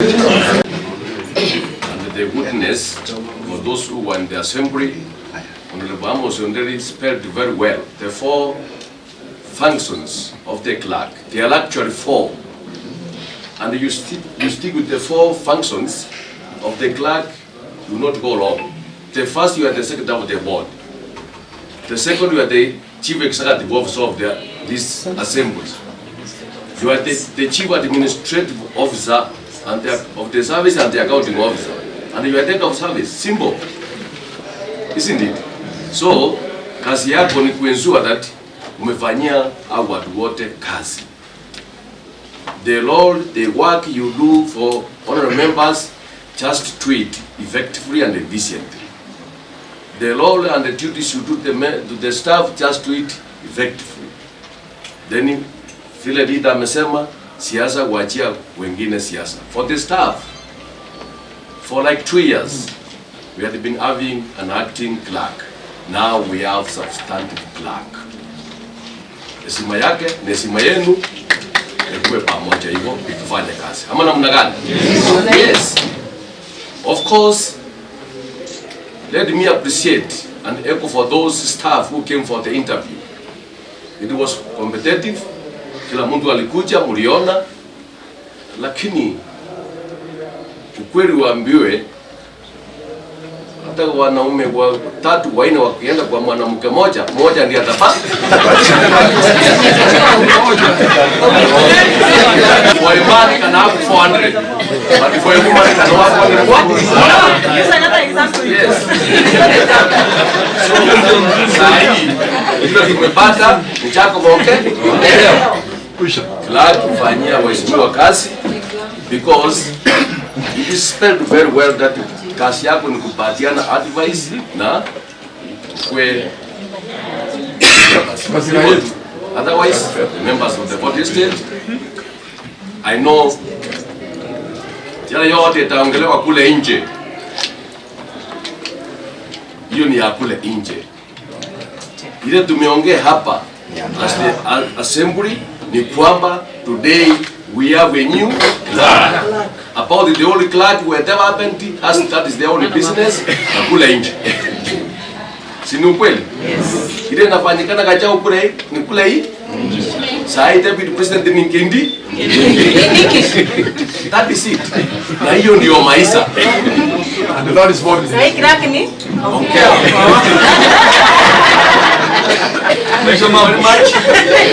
And the goodness for those who were in the assembly, Honorable Amos Onderi spelled very well the four functions of the clerk. There are actually four. And you stick with the four functions of the clerk, you will not go wrong. The first, you are the secretary of the board. The second, you are the chief executive officer of this assembly. You are the chief administrative officer of the service and the accounting officer. And you are the head of service. Simple. Isn't it? So, kazi yako ni kuensure that umefanyia hao watu wote kazi. The role, the work you do for honorable members, just do it effectively and efficiently. The role and the duties you do to the staff, just do it effectively. Then vile leader amesema, siasa kuachia wengine siasa. For the staff, for like 2 years, we had been having an acting clerk. Now we have substantive clerk. Heshima yake na heshima yenu ikuwe pamoja hivyo tufanye kazi. Ama namna gani? Yes. Of course, let me appreciate and echo for those staff who came for the interview. It was competitive. Kila mtu alikuja, mliona, lakini ukweli waambiwe, hata wanaume wa tatu wanne wakienda kwa mwanamke moja, moja ndiye atapata. For a man can have 400, but for a woman can have only one. Use another example. Yes. So, saa hii ile tumepata ni Jacob okay? Clerk kufanyia waheshimiwa kazi because it is spelled very well that kazi yako ni kupatiana advice na kwe. Otherwise, the members of the fourth estate, I know yale yote itaongelewa kule nje, hiyo ni ya kule nje. Ile tumeongea hapa as the assembly ni kwamba today we have a new clerk. About the old clerk, whatever happened, that is their own business, na kule nje. Si ni ukweli? Yes. Ile inafanyikana kachao kule ni kule hii. Saa hii deputy president ni Nkindi. That is it. Na hiyo ndio maisha. And that is what it is. Sahii clerk ni Okay. Thank you very much.